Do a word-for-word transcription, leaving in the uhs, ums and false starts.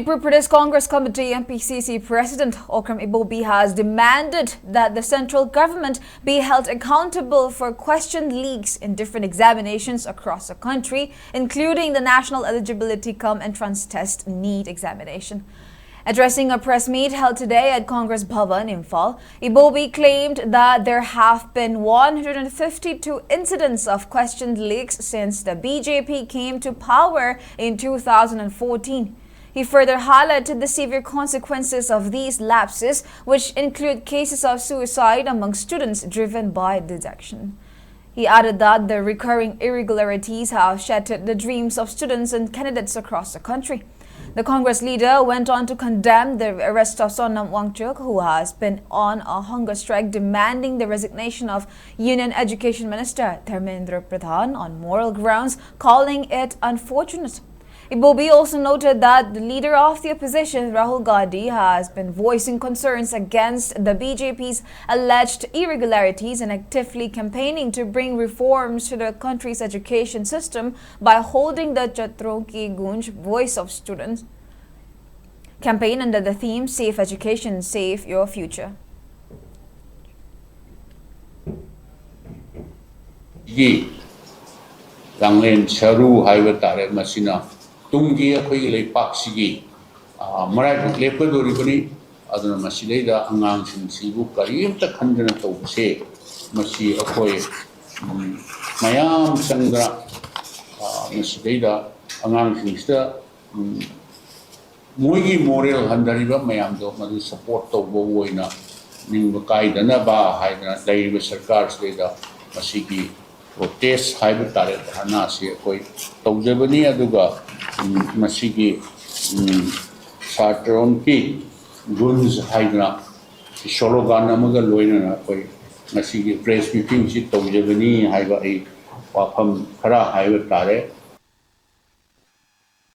Manipur Pradesh Congress Committee, M P C C, President Okram Ibobi has demanded that the central government be held accountable for questioned leaks in different examinations across the country, including the National Eligibility cum Entrance Test, NEET, examination. Addressing a press meet held today at Congress Bhavan, Imphal, Ibobi claimed that there have been one hundred fifty-two incidents of questioned leaks since the B J P came to power in two thousand fourteen. He further highlighted the severe consequences of these lapses, which include cases of suicide among students driven by dejection. He added that the recurring irregularities have shattered the dreams of students and candidates across the country. The Congress leader went on to condemn the arrest of Sonam Wangchuk, who has been on a hunger strike demanding the resignation of Union Education Minister Dharmendra Pradhan on moral grounds, calling it unfortunate. Ibobi also noted that the leader of the opposition, Rahul Gandhi, has been voicing concerns against the B J P's alleged irregularities and actively campaigning to bring reforms to the country's education system by holding the Chatron Ki Gunj Voice of Students campaign under the theme Safe Education, Save Your Future. ꯒꯤ ꯂꯥꯡꯂꯦꯟ ꯁꯔꯨ ꯍꯥꯏꯕ ꯇꯥꯔꯦ꯫ ꯃꯁꯤꯅ ꯇꯨꯡꯒꯤ ꯑꯩꯈꯣꯏꯒꯤ ꯂꯩꯄꯥꯛꯁꯤꯒꯤ, ꯑ, ꯃꯔꯥꯏꯕꯛ ꯂꯦꯞꯀꯗꯧꯔꯤꯕꯅꯤ꯫ ꯑꯗꯨꯅ ꯃꯁꯤꯗꯩꯗ ꯑꯉꯥꯡꯁꯤꯡꯁꯤꯕꯨ ꯀꯔꯤꯝꯇ ꯈꯟꯗꯅ ꯇꯧꯕꯁꯦ, ꯃꯁꯤ ꯑꯩꯈꯣꯏ, ꯎꯝ, ꯃꯌꯥꯝ ꯆꯪꯗꯅ, ꯑ, ꯃꯁꯤꯗꯩꯗ ꯑꯉꯥꯡꯁꯤꯡꯁꯤꯗ, ꯎꯝ, ꯃꯣꯏꯒꯤ ꯃꯣꯔꯦꯜ ꯍꯟꯊꯔꯤꯕ ꯃꯌꯥꯝꯗꯣ ꯃꯗꯨ ꯁꯄꯣꯔꯠ ꯇꯧꯕ ꯑꯣꯏꯅ ꯅꯤꯡꯕ ꯀꯥꯏꯗꯅꯕ ꯍꯥꯏꯗꯅ ꯂꯩꯔꯤꯕ ꯁꯔꯀꯥꯔꯁꯤꯗꯩꯗ ꯃꯁꯤꯒꯤ ꯄ꯭ꯔꯣꯇꯦꯁ ꯍꯥꯏꯕ ꯇꯥꯔꯦ, ꯙꯔꯅꯥꯁꯤ ꯑꯩꯈꯣꯏ ꯇꯧꯖꯕꯅꯤ꯫ ꯑꯗꯨꯒ, ꯎꯝ, ꯃꯁꯤꯒꯤ, ꯎꯝ, ꯁꯥꯇ꯭ꯔꯣꯟꯀꯤ ꯒꯨꯟꯖ ꯍꯥꯏꯗꯅ ꯁ꯭ꯂꯣꯒꯥꯟ ꯑꯃꯒ ꯂꯣꯏꯅꯅ ꯑꯩꯈꯣꯏ ꯉꯁꯤꯒꯤ ꯄ꯭ꯔꯦꯁ ꯃꯤꯇꯤꯡꯁꯤ ꯇꯧꯖꯕꯅꯤ ꯍꯥꯏꯕ ꯑꯩ ꯋꯥꯐꯝ ꯈꯔ ꯍꯥꯏꯕ ꯇꯥꯔꯦ꯫